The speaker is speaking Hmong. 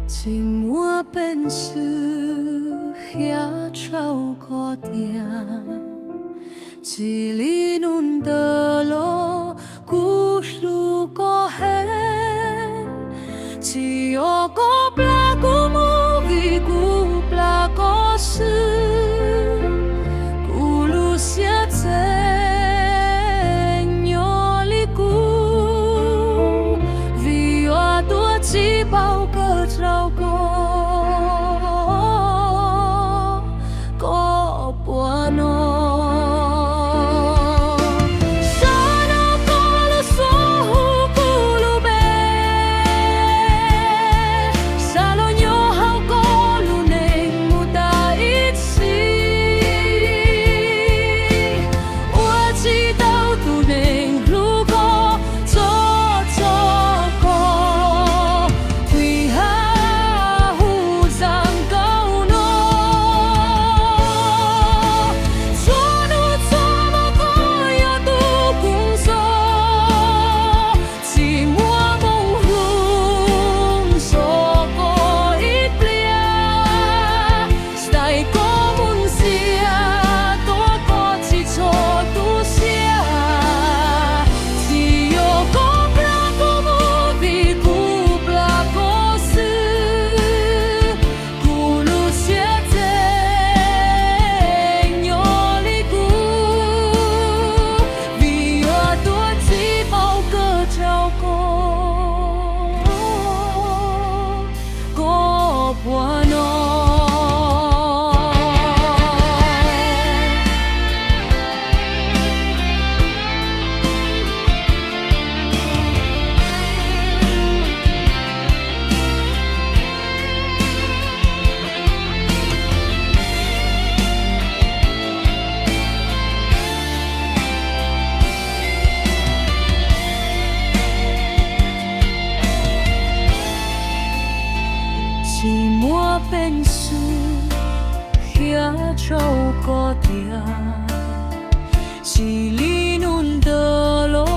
Tsis muaj peev xwm qhia rau koj tias, txij li hnub ntawd los kuv hlub koj heev. Tsis yog koj plam kuv mus, vim kuv plam koj xwb. Kuv lub siab tseem nyob li kuv, vim yuav tuaj tsis paub kawg rau koj, koj puas hnov? Sab no koj lub suab hu kuv lub npe, sab los nyob hauv koj lub neej mus tas ib txhis. Ua tsis tau tus neeg hlub koj, txog txog koj, vim hab hu zaj nkauj no. Txhua hnub txhua hmo koj yog tus koob zog, tsis muaj moo hlub zog koj ib pliag. Tsis tas koj mus ntxias, tuaj koj tsis txhob tu siab. Tsis yog koj plam kuv mus, vim kuv plam koj xwb. Kuv lub siab tseem nyob li kuv, vim yuav tuaj tsis paub kawg rau koj, koj puas hnov? Tsis muaj peev xwm qhia rau koj tias, txij li hnub ntawd los